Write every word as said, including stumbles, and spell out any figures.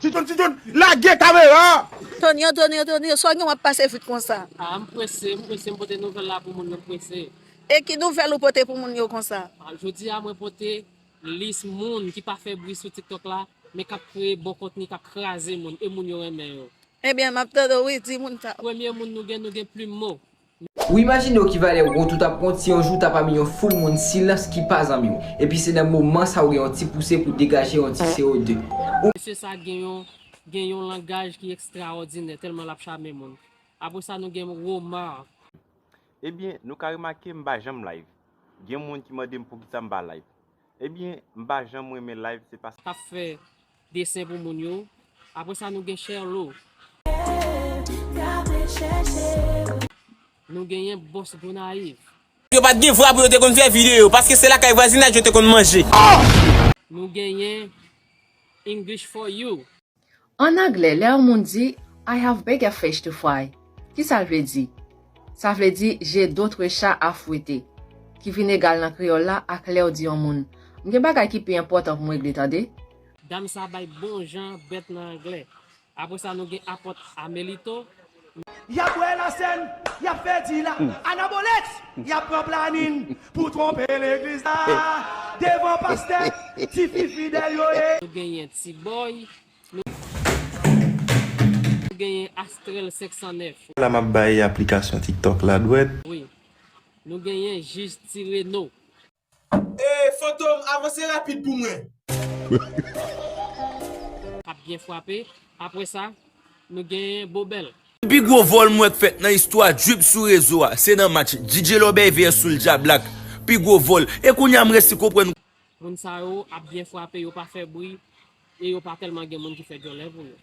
Ti John, Ti John, lage kamera! Tonio, Tonio, Tonio, sa w gen w ap pase vit konsa? Ah, m prese, m prese, m pote nouvèl la pou moun yo, m prese. E ki nouvèl ou pote pou moun yo konsa? Ah, jodi a mwen pote lis moun ki pa fè bri sou TikTok la, men k ap kreye bon kontni, k ap kraze moun, e moun yo renmen yo. Ebyen, m ap tande w, wi, di moun sa. Premye moun nou gen, nou gen Plim Mo. Ou imajine w ki valè w gon tout ap konti yon jou ta pami yon foul moun silans ki pa zanmi w. Epi se nan moman sa ou gen yon ti pouse pou degaje yon ti C O de. Ou Mesye sa gen yon, gen yon langaj ki ekstraòdinè, tèlman l ap chame moun. Apre sa, nou gen Romar. Ebyen, nou ka remake m pa janm live. Gen moun ki mande m poukisa m pa live. Ebyen, m pa janm renmen live, se paske. K ap fè desen pou moun yo. Apre sa, nou gen Sherlo. Nou genyen Bòs Gonayiv. Yo pa t gen vwa pou yo te konn fè videyo, paske se lakay vwazinaj yo te konn manje. Nou genyen English for You. An anglè, lè yon moun di, I have bigger fish to fry, ki sa l vle di? Sa vle di, J'ai d'autres chats à fouetter, ki vin egal nan kreyòl la ak lè w di yon moun, M gen bagay ki pi enpòtan pou m regle, tande. Dam sa bay bon jan bèt nan anglè. Apre sa, nou gen Apòt Amelito. Y ap bwè lasèn, y ap fè dila, anabolèks, y ap pran planin pou twonpe legliz la. Devan pastè, tifi fidèl yo ye. Nou genyen T-Boy. Nou, nou genyen Astrel senk san nèf. La m ap bay aplikasyon TikTok la dwèt. Wi. Nou genyen Jij Tireno. E Fantom, avanse rapid pou mwen. K ap byen frape. Apre sa, nou genyen Bobèl. Pi gwo vòl m wè k fèt nan istwa drip sou rezo a, se nan match D J Lòbèy vs Soulja Black. Pi gwo vòl. E kounye a m resi konprann. Moun sa yo ap byen frape, yo pa fè bri, e yo pa tèlman gen moun ki fè djòlè pou yo.